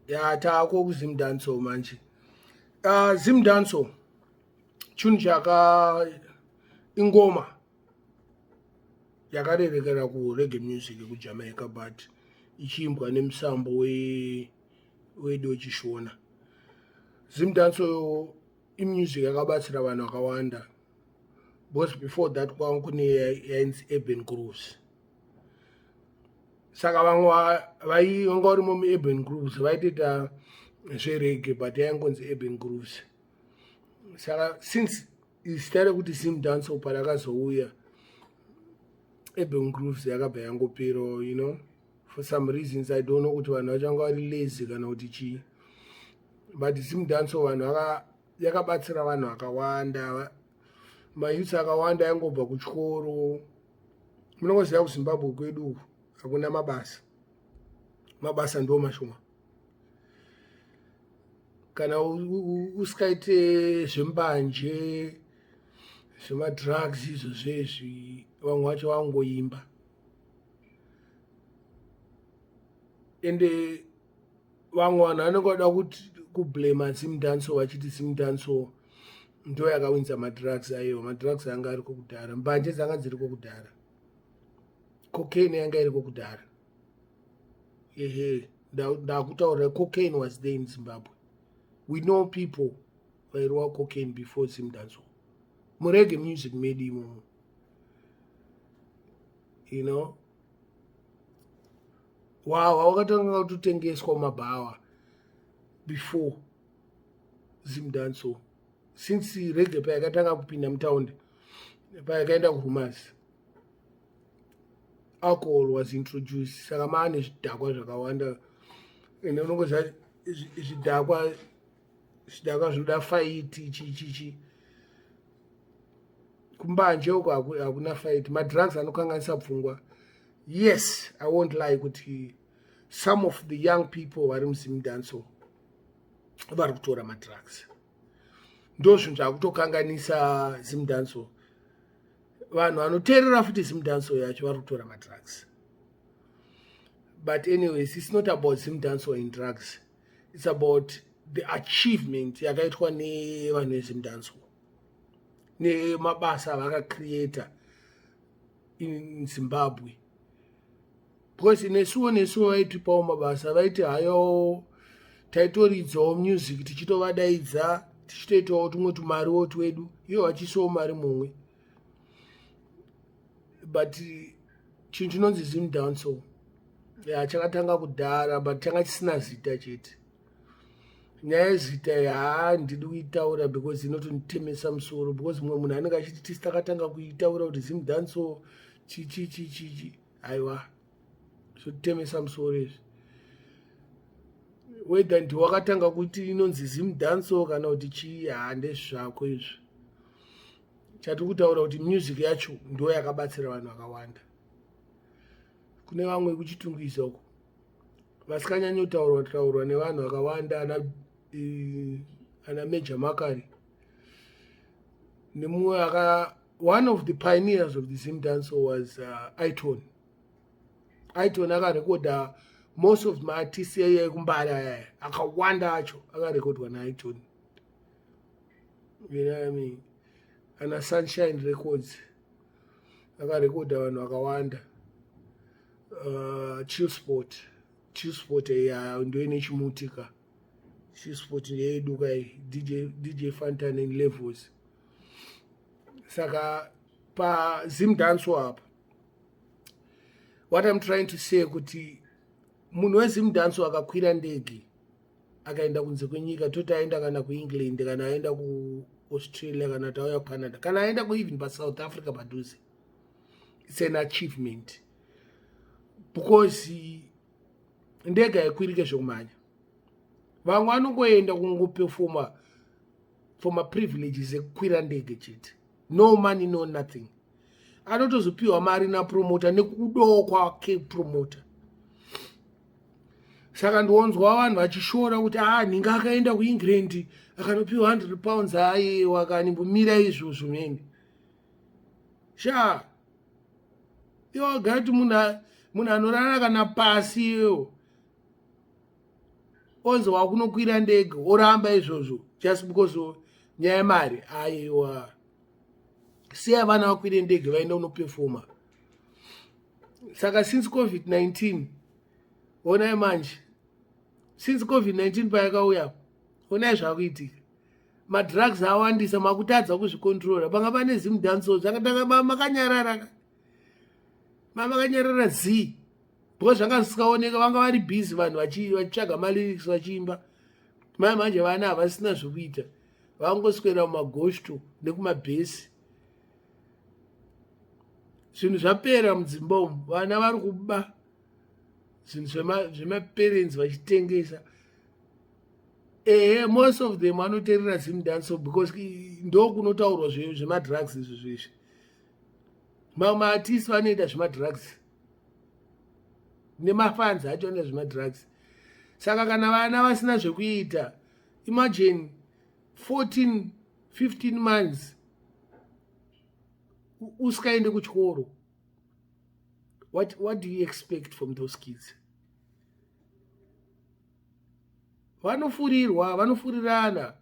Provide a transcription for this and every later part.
Ya, taako kuZimdancehall manje. Zimdancehall chinhu chaka ingoma yakarerekera kureggae music kuJamaica, but ichiimbwa nemusambo wedu wechishona. Zimdancehall imusic yakabatsira vanhu vakawanda, because before that kwanga kune yainzi urban grooves. Saka vamwe vanga varimo muurban grooves vaitoita zvereggae, but yaingonzi urban grooves. Saka since zita rekuti Zimdancehall parakazouya, urban grooves yakabva yangopera for some reasons I don't know kuti vanhu vacho vanga vari lazy kana kuti chii. But Zimdancehall vanhu yakabatsira vanhu vakawanda, mayouths akawanda aingobva kuchikoro. Munongoziva kuZimbabwe kwedu uku hakuna mabasa, mabasa ndo mashoma. Kana usikaite zvembanje, zvemadrugs izvo zvezvi, vamwe vacho vangoimba. Ende vamwe vanhu vanenge vada kuti kublama Zimdancehall, vachiti Zimdancehall ndo yakawinza madrugs. Aiwa, madrugs anga ariko kudhara, mbanje dzanga dziriko kudhara, cocaine yanga iriko kudhara. Ehe, ndakutaurira, cocaine was there in Zimbabwe. We know people vairova cocaine before Zimdancehall, mureggae music medu imomo. Hwahwa wakatanga kutotengeswa mumabhawa before Zimdancehall. Since reggae payakatanga kupinda mutaundi, payakaenda kuRumours, alcohol was introduced. Saka maane zvidhakwa zvakawanda. Ende unongoziva zvidhakwa, zvidhakwa zvinoda fight, chichichi. Kumbanje uko hakuna fight. Madrugs anokanganisa pfungwa. Yes, I won't lie kuti some of the young people vari muZimdancehall vari kutora madrugs. Ndo zvinhu zvakutokanganisa Zimdancehall. Vanhu vanoteerera futi Zimdancehall yacho vari kutora madrugs. But anyways, it's not about Zimdancehall and drugs, it's about the achievement yakaitwa nevanhu veZimdancehall nemabasa avakacreata in Zimbabwe, because nesuwo vaitipawo mabasa. Vaiti hayo, taitoridzawo music, tichitovadaidza, tichitoitawo tumwe tumariwo twedu, ivo vachiisawo mari mumwe. But chinhu chinonzi Zimdancehall, ya, chakatanga kudhara, but changa chisina zita chete. Nyaya yezita handidi kuitaura because inotonditemesa musoro, because mumwe munhu anenge achiti tisi takatanga kuitaura kuti Zimdancehall chichi chichichi. Aiwa, zvotitemesa musoro izvi, whether ndiwakatanga kuti inonzi Zimdancehall kana kuti chii, handezvako izvi. Chatiri kutaura kuti music yacho ndo yakabatsira vanhu vakawanda. Kune vamwe kuChitungwiza uko vasikanyanyotaurwa taurwa nevanhu vakawanda, ana Major Makari nemumwe aka. One of the pioneers of the Zimdancehall was Iton. Iton akarekodha most of maartists yaiya ekuMbare ayaya akawanda acho akarekodwa naIton, you know what I mean? Ana Sunshine Records akarekodha vanhu vakawanda. Chillsport, Chillsport ya ndoine chimutika. Chillsport ndeyedu kai, DJ Fantan and Levels. Saka paZimdancehall apa, what I'm trying to say kuti munhu weZimdancehall akakwira ndege akaenda kunze kwenyika, toti aenda kana kuEngland, kana aenda kuAustralia, kana tauya kuCanada, kana aenda kueven paSouth Africa padhuze, it's an achievement, because ndege haikwirike zvekumhanya. Vamwe vanongoenda kungopefoma for maprivileges ekukwira ndege chete, no money, no nothing. Anotozopiwa mari napromota nekudawo kwake promota. Saka ndionzwa vanhu vachishora kuti a ah, nhinga akaenda kuEngland akanopiwa £100. Aiwa, kanimbomira izvozvo mene sha. Iwe wagara kuti munhu anorara kana pasi iwewo. Onzi wakunokwira ndege, oramba izvozvo just because nyaya yemari. Aiwa, siya vana vakwire ndege vaenda kunopefoma. Saka since COVID-19, onai manje, since COVID-19 payakauya, onai zvakuitika. Madrugs awandisa, makutadza kuzvikontrora. Panga pane Zimdancehall, zvakatanga makanyarara, mamakanyarara zii, because zvanga zvisikaoneka. Vanga vari busy vanhu vachitsvaga malyrics, vachiimba. Mai manje vana havasina zvokuita, vangoswera mumagoshto nekumabhesi. Zvinhu zvapera mudzimba umu, vana vari kuba zvinhu zvemaparents vachitengesa. Ehe, most of them vanoteerera Zimdancehall because ndo kunotaurwa zvemadrugs izvo zvezvi. Mamwe maartist vanoita zvemadrugs nemafans acho anoita zvemadrugs. Saka kana vana vasina zvekuita, imagine 14 15 months usikaende kuchikoro, what do you expect from those kids? Vanofurirwa, vanofurirana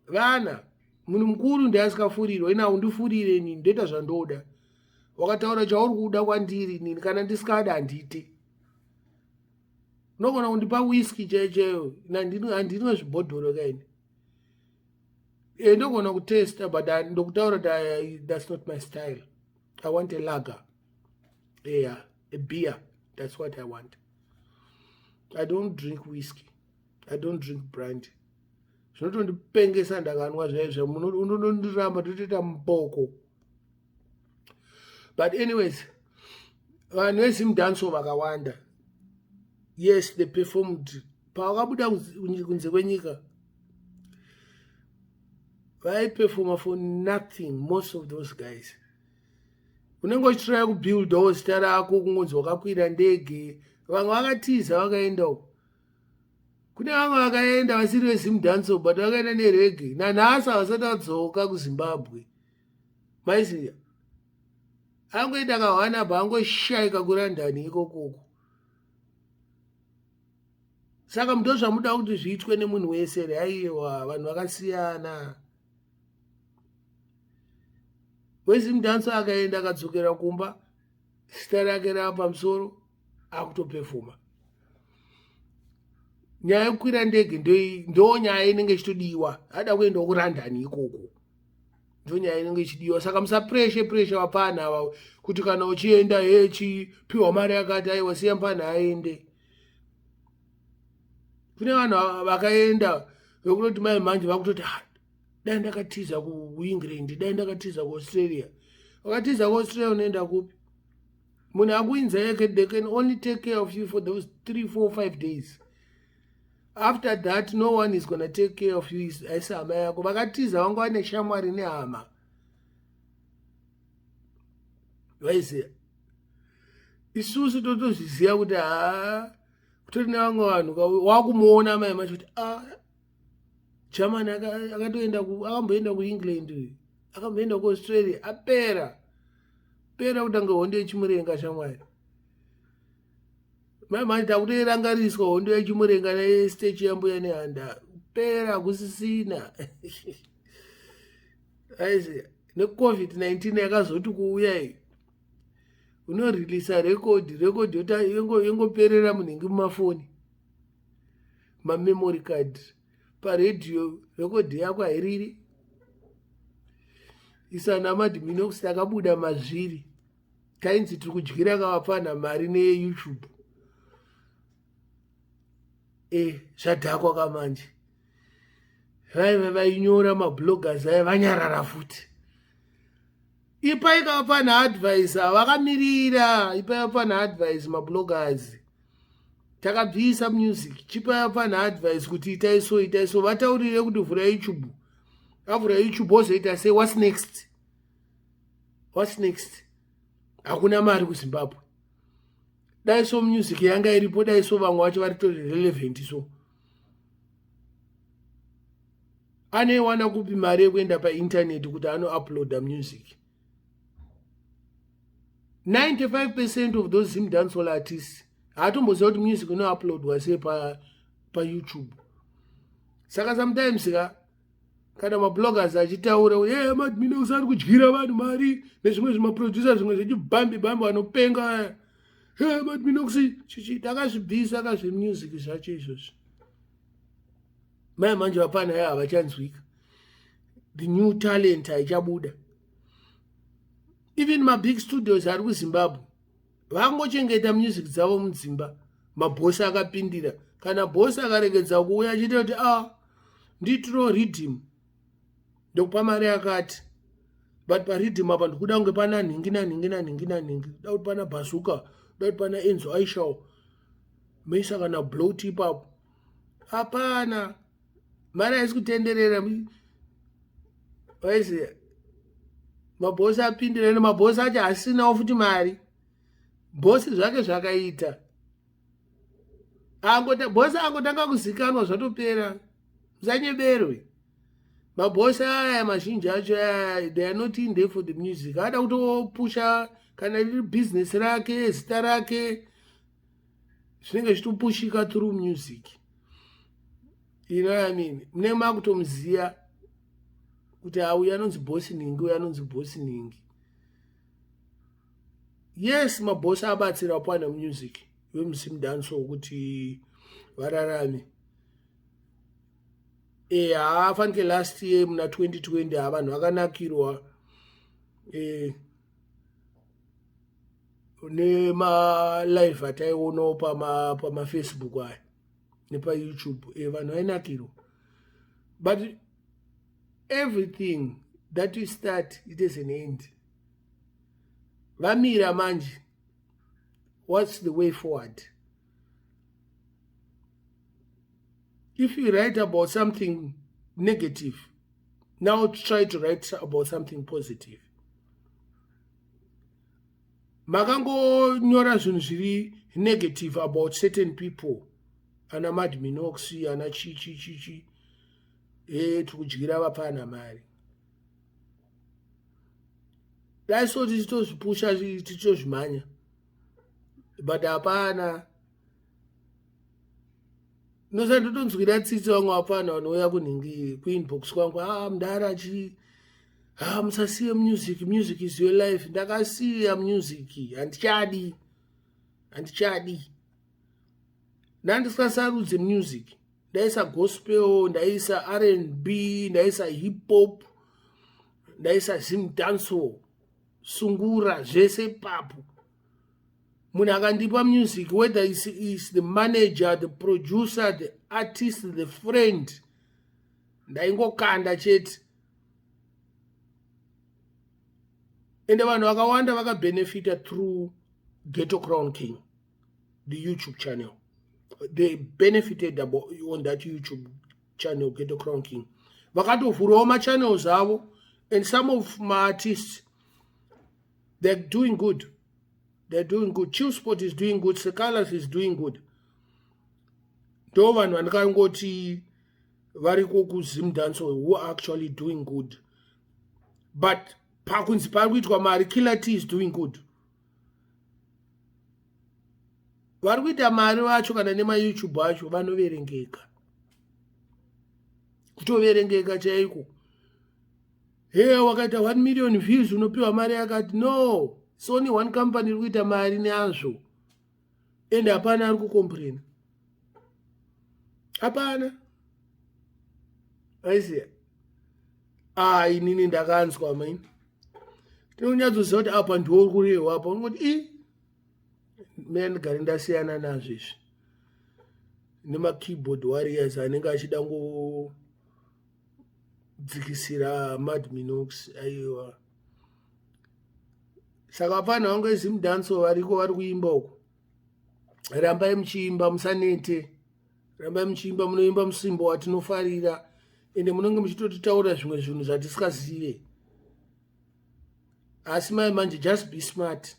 vana. Munhu mukuru ndeasikafurirwa. Ina undifurire nini, ndoita zvandoda. Wakataura chauri kuda kwandiri nini, kana ndisikada handite. Unogona kundipa whisky chaiyo chaiyo, handinwe zvibhodhoro kaini. E, ndogona kutesta, but ndokutaura kuti that's not my style. I want a lager, yeah, a beer, that's what I want. I don't drink whisky, I don't drink brandy. Zvinotondipengesa ndakanwa zvaizvo, unonondiramba totoita mupoko. But anyways, vanhu veZimdancehall vakawanda, yes, they performed pavakabuda kunze kwenyika. Vaipefoma for nothing, most of those guys. Unenge uchitraya kubuildawo zita rako, kungonzi wakakwira ndege. Vamwe vakatiza vakaenda uko. Kune vamwe vakaenda vasiri veZimdancehall, but vakaenda nereggae. Nanhasi havasati vadzoka kuZimbabwe. Maiziya angoita kahwana bva angoshayika kuLondon ikokoko. Saka ndo zvamuda kuti zviitwe nemunhu wese here? Aiwa, vanhu vakasiyana. WeZimdancehall akaenda, akadzokera kumba, zita rake rava pamusoro, akutopefoma. Nyaya yekukwira ndege ndo nyaya inenge ichitodiwa. Ada kuendawo kuLondon ikoko, ndo nyaya inenge ichidiwa. Saka musapreshe preshe vapana ava kuti kana uchienda hechipiwa mari yakati. Aiwa, siya mupana aende. Kune vanhu vakaenda vekutoti mai manje vakutoti, ah, dai ndakatiza kuEngland, dai ndakatiza kuAustralia. Wakatiza kuAustralia, unoenda kupi? Munhu akuinza yeke, they can only take care of you for those 3 4 5 days. After that, no one is gonna take care of you. Aisi hama yako. Vakatiza vanga vane shamwari nehama, vaiziva. Isusu totozviziva kuti haa, kutori nevamwe vanhu wakumuona mai macho kuti a ah, Germany akatoenda, akamboenda kuEngland uyu, akamboenda kuAustralia, apera pera kutanga hondo yechimurenga. Shamwari, mai manje takutoirangariswa hondo yechimurenga nestechi yaMbuya Nehanda. Pera kusisina. Aiziya neCOVID-19 yakazoti kuuya iyi, unorilisa rekodhi, rekodhi yongoperera munhingi mumafoni, mamemory card, paredhiyo, rekodhi yako hairiri. Isana Madminox takabuda mazviri, tainzi tiri kudyira kavapfanha mari neYouTube. E, zvadhakwa kamanje. Vaiva vainyora mabloggers aya vanyarara futi. Ipai kavapfanha advice, vakamirira. Ipai vapfanha advice, mabloggers. Takabvisa music, chipai vapfanha advice kuti itai so, itai so. Vataurire kuti vhura YouTube. Avhura YouTube, ozoita sei? What's next? What's next? Hakuna mari kuZimbabwe. Dai so music yanga iripo, dai so vamwe vacho vari tori relevant. So anoiwana kupi mari yekuenda paintaneti kuti anouploada music? 95% of those Zim dancehall artists haatomboziva kuti music inouploadwa sei. paYouTube. Saka sometimes ka kana mabloggers achitaura, "Ye Madminox usari kudyira vanhu mari," nezvimwe zvimaproducer, zvimwe zvechibhambi bhambi vanopenga, "He Madminox chichi," takazvibvisa ka zvemusic zvacho izvozvi. Mai manje vapana ya havachanzwika, the new talent haichabuda. Even mabig studios ari kuZimbabwe vangochengeta music dzavo mudzimba. Mabhosi akapindira. Kana bhosi akaregedza kuuya achiita kuti a ah, nditiro riddim, ndokupa mari yakati, but pariddim apa ndikuda kunge pana nhingi nanhingi nanhingi nanhingi, da kuti pana Bazuka, da kuti pana Enzo Ishall, meisa kana Blot ipapo, hapana mari haisi kutenderera. Vaiziva mabhosi apindira, ende mabhosi acho asinawo futi mari. Bhosi zvake zvakaita bhosi angotanga kuzikanwa, zvatopera. Musanyeberwe, mabhosi aya mazhinji acho aya, they are not in there for the music. Ada kutopusha kana riri business rake, zita rake zvinenge zvichitopushika through music, you know what I mean? Mune makutomuziya kuti auyu anonzi bhosi ningi, uyu anonzi bhosi ningi. Yes, mabhosi abatsira pana music vemuZimdancehall kuti vararame. Haafanike last year muna 2020 ha vanhu vakanakirwa nemalive ataionawo pamaFacebook aya nepaYouTube. Vanhu vainakirwa, but everything that you start, it is an end. Vamira manje, what's the way forward? If you write about something negative, now try to write about something positive. Makangonyora zvinhu zviri negative about certain people, ana Madminox, ana chichi chichi, e tiri kudyira vapfana mari. Dai so tichitozvipusha, tichitozvimhanya, but hapana. Nosa ndotonzwira tsitsi vamwe vapfana vanouya kunhingi kuinbox kwangu, "Ah, mudara chi, ah, musasiye music, music is your life." Ndakasiya music, handichadi, handichadi. Ndandisasarudze music, ndaisa gospel, ndaisa R&B, ndaisa hip hop, ndaisa Zimdancehall, sungura, zvese papo. Munhu akandipa music, whether is the manager, the producer, the artist, the friend, ndaingokanda chete. Ende vanhu vakawanda vakabhenefita through Ghetto Crown King, the YouTube channel. They benefited on that YouTube channel, Ghetto Crown King. Vakatovhurawo machannels avo, and some of my artists, they're doing good, they're doing good. Chillspot is doing good, Sekalas is doing good. Ndo vanhu vandikangoti variko kuZimdancehall who are actually doing good. But pakunzi pari kuitwa mari, Killer T is doing good. Vari kuita mari vacho kana nemaYouTube acho vanoverengeka, kutoverengeka chaiko. He, wakaita 1 million views unopiwa mari yakati. No, it's only one company iri kuita mari nazvo, and hapana ari kucomplaina, hapana. Aiziya, ah, inini ndakanzwa maini, tinonyatsoziva kuti apa ndiwo uri kurehwa apa. Unongoti i mina ndigare ndasiyana nazvo izvi nemakeyboard warriors anenge achida ngodzikisira Madminox. Aiwa, saka vapfana vangu eZimdancehall variko vari kuimba uko, rambai muchiimba, musanete, rambai muchiimba. Munoimba musimbo watinofarira, ende munenge muchitotitaura zvimwe zvinhu zvatisingazive. Asi mai manje, just be smart.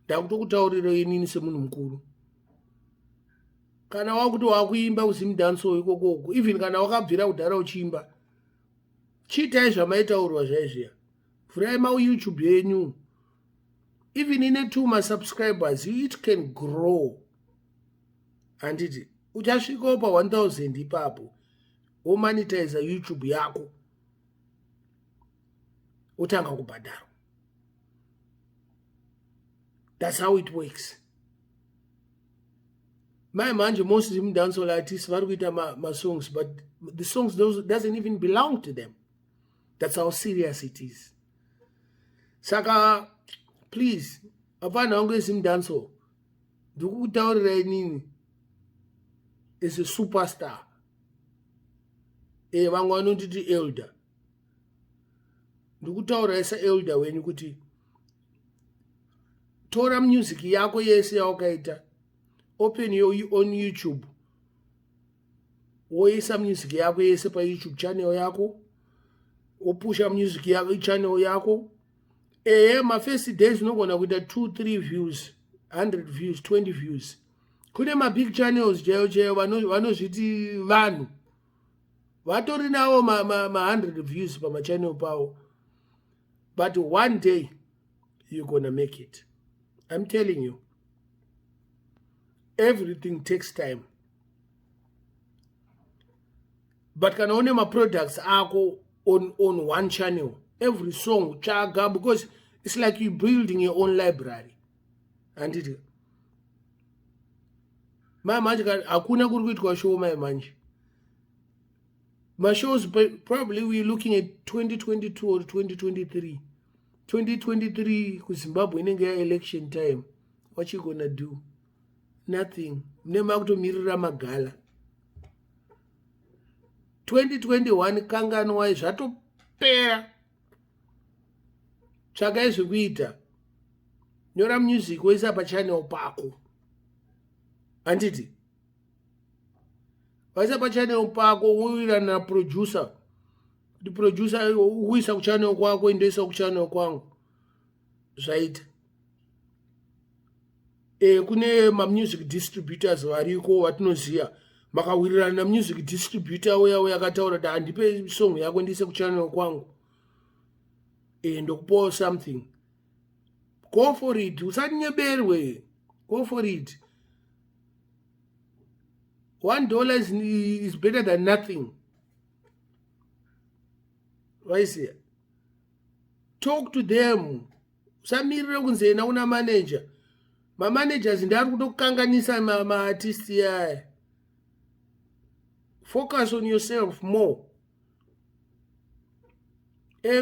Ndakutokutaurira inini semunhu mukuru, kana wakuti wakuimba kuZimdancehall ikokoko, even kana wakabvira kudhara uchiimba, chiitai zvamaitaurwa zvaizviya. Vhurai maYouTube yenyu, even ine two masubscribers, it can grow, handiti? Uchasvikawo pa 1000 ipapo, womonetiza YouTube yako, wotanga kubhadharwa. That's how it works. Mai manje, most Zimdancehall artists vari kuita masongs, but the songs doesn't even belong to them. That's how serious it is. Saka please, hapana wangu eZimdancehall, ndikukutaurirai inini as a superstar. Vamwe vanonditi elder. Ndikutaurirai saelder wenyu kuti tora music yako yese yawakaita, open your own YouTube, woisa music yako yese paYouTube channel yako, wopusha music yako, channel yako. Ehe, mafirst days unogona kuita 2 3 views, 100 views, 20 views. Kune mabig channels chaivo chaivo vanozviti vanhu vatori navo ma100 views pamachannel pavo, but one day you're gonna make it. I'm telling you, everything takes time. But kana une maproducts ako on one channel, every song tsvaga, because it's like you building your own library, handiti? Mai manje hakuna kuri kuitwa show. Mai manje mashows, probably we're looking at 2022 or 2023. 2023 kuZimbabwe inenge yaelection time. What you gonna do? Nothing. Mune makutomirira magala. 2021 kanganwai, zvatopera. Tsvakai zvekuita, nyora music, woisa pachannel pako, handiti? Waisa pachannel pako, wowirirana naproducer kuti producer uisa kuchannel kwako, indoisa kuchannel kwangu, zvaita. Kune mamusic distributors variko vatinoziva. Makawirirana namusic distributor uya uya akataura kuti handipe song yako ndiise kuchannel kwangu, ndokupawo something, go for it. Usanyeberwe, go for it. $1 is better than nothing. Waisiya, talk to them. Usamirire kunzi ena una manager. Mamanagers ndiari kutokanganisa maartist yaya. Focus on yourself more.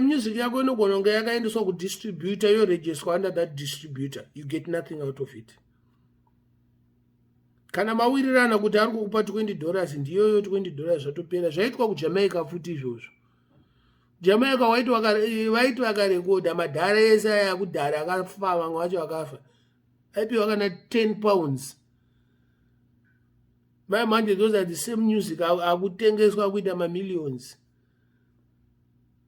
Music yako inogona kunge yakaendeswa kudistributor, yoregisterwa under that distributor. You get nothing out of it. Kana mawirirana kuti ari kukupa $20, ndiyoyo $20, zvatopera. Zvaitwa kuJamaica futi izvozvo. Jamaica vaiti vakarekodha, madhara ese aya akudhara akafa, vamwe vacho vakafa, aipiwa kana £10. Mai manje those are the same music akutengeswa kuita mamillions,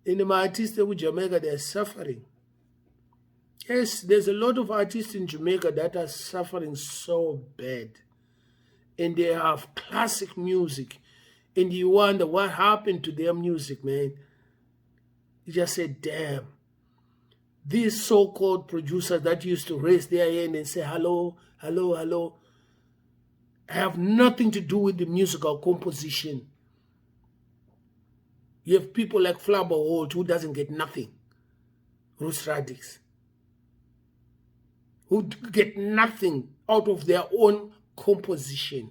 and maartist ekuJamaica, they are suffering. Yes, there's a lot of artists in Jamaica that are suffering so bad, and they have classic music, and you wonder what happened to their music, man. You just say, "Damn, these so-called producers that used to raise their hand and say, 'Hello, hello, hello,' have nothing to do with the musical composition." You have people like Flabba Holt who doesn't get nothing, Roots Radics, who get nothing out of their own composition.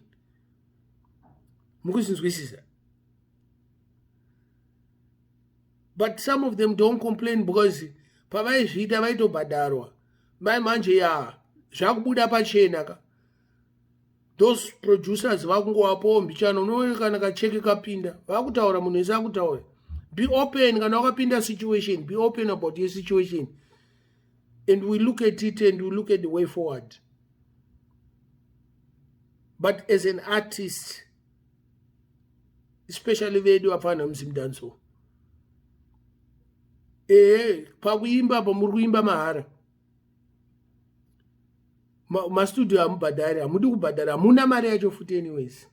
Mukuzinzwisisa? But some of them don't complain because pavaizviita vaitobhadharwa. Mai manje ya zvakubuda pachena ka, those producers vakungovapowo mbichana. Unoona kana kacheke kapinda, vakutaura, munhu wese akutaura. Be open. Kana wakapinda situation, be open about your situation, and we look at it and we look at the way forward. But as an artist, especially vedu vapfana muZimdancehall, ehe, pakuimba pa muri kuimba mahara. Mastudio hamubhadhari, hamudi kubhadhara, hamuna mari yacho futi. Anyways,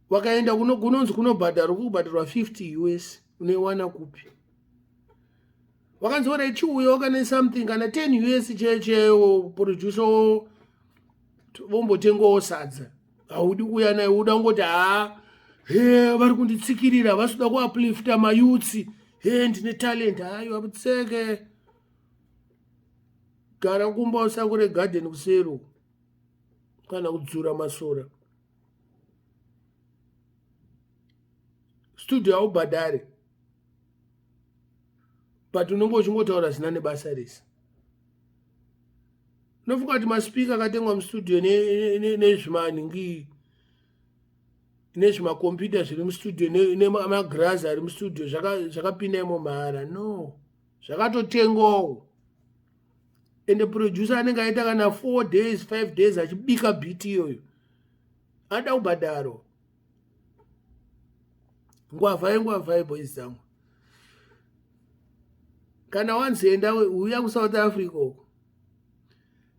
wakaenda kunonzi kunobhadharwa, kukubhadharwa 50 US, unoiwana kupi? Wakanzi ora chiuya wakane something kana 10 US chaiyo chaiyo, producer vombotengawo sadza. Haudi kuuya naye, uda kungoti haa, he, vari kunditsikirira, vasikuda kuuplifta mayutsi, he, ndine talent. Haiwa, putseke, gara kumba usakure garden kuseri kana kudzura masora. Studio haubhadhare, but unenge uchingotaura zina nebasa rese. Unofunga kuti maspika akatengwa mustudio nezvimanhingi nezvimakombiyuta zviri mustudio nemagirazi ari mustudio zvakapinda imo mahara? No, zvakatotengwawo. Ende producer anenge aita kana 4 days, 5 days achibika beat iyoyo, anoda kubhadharwa. Ngwavhai, ngwavhai, boys dzangu. Kana wanzi enda, uya kuSouth Africa uko,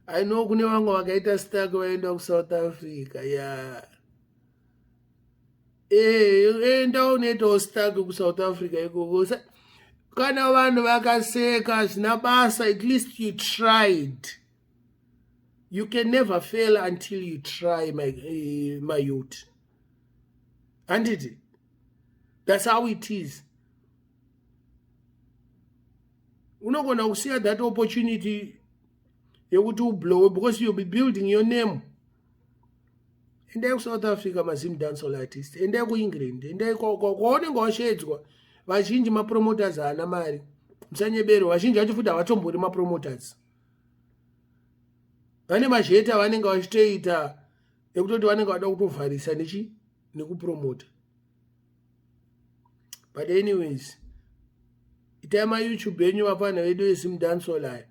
I know kune vamwe vakaita stuck vaenda kuSouth Africa ya. Enda unoitawo stuck kuSouth Africa ikoko. Kana vanhu vakaseka, zvina basa, at least you tried. You can never fail until you try, my youth, handiti? That's how it is. Unogona kusiya that opportunity yekuti ublowe because you'll be building your name. Endai kuSouth Africa, maZim dancehall artist, endai kuEngland, endai kwaunenge washedzwa. Vazhinji mapromoters haana mari, musanyebero. Vazhinji vacho futi havatombori mapromoters, vane mazheta vanenge vachitoita ekutoti vanenge vada kutovharisa nechi nekupromota. But anyways, itai maYouTube enyu, vapfana vedu veZim dancehall aya.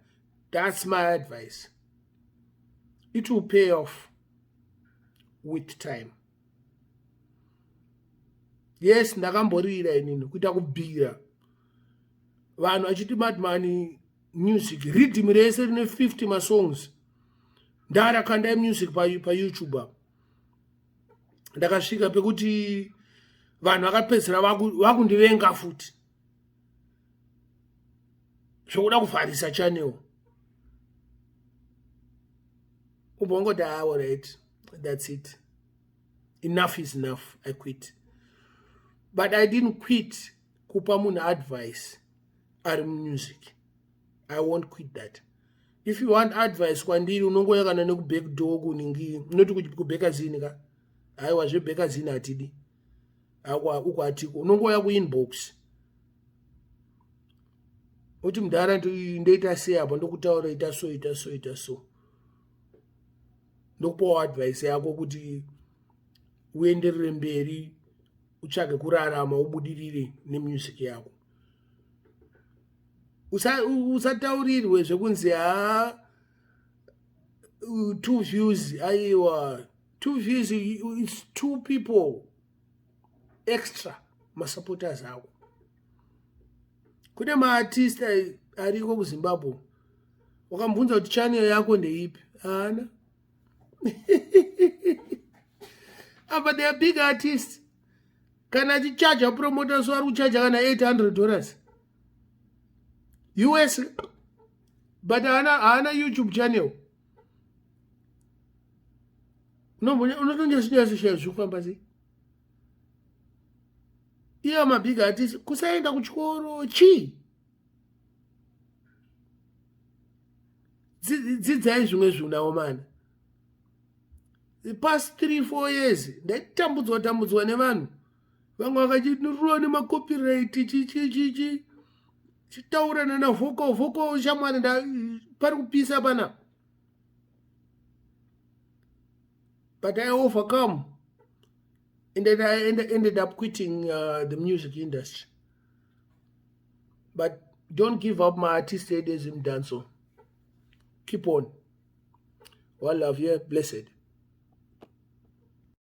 That's my advice. It will pay off with time. Yes, ndakamborira inini kuita kubhira vanhu vachiti Madman Music riddim rese rine 50 masongs, ndarakandai music paYouTube pa. Ndakasvika pekuti vanhu vakapedzisira vakundivenga futi zvokuda kuvharisa channel. Ubva ungoti, "Ah, alright, that's it, enough is enough, I quit." But I didn't quit kupa munhu advice ari mumusic. I won't quit that. If you want advice kwandiri, unongoya kana nekuback door kuningi, noti kubhekazini ka. Haiwa, zvebhekazini hatidi uko, hatiko. Unongoya kuinbox uti, "Mudhara, ndoita sei apa?" Ndokutaura, "Ita so, ita so, ita so." Ndokupawo advice yako kuti uenderere mberi, utsvage kurarama, ubudirire nemusic yako. Usataurirwe zvekunzi ha, two views. Aiwa, two views, it's two people extra masupporters ako. Kune maartist ariko kuZimbabwe, wakamubvunza kuti channel yako ndeipi, haana. Apa they are big artist. Kana achichaja promoter, so ari kuchaja kana $800 US, but haana YouTube channel. Unotonyasoshaya zviri kufamba sei. Iye mabig artist, kusaenda kuchikoro chii? Dzidzai zvimwe zvinhu mana. The past 3, 4 years ndaitambudzwa tambudzwa nevanhu, vamwe vakachinurura nemacopyright, chichichichi, chitaurana navocal vocal. Shamwari, pari kupisa pana, but I overcome and then I ended up quitting the music industry. But don't give up, my artist eZim dancehall. Keep on. One love, yeah, blessed.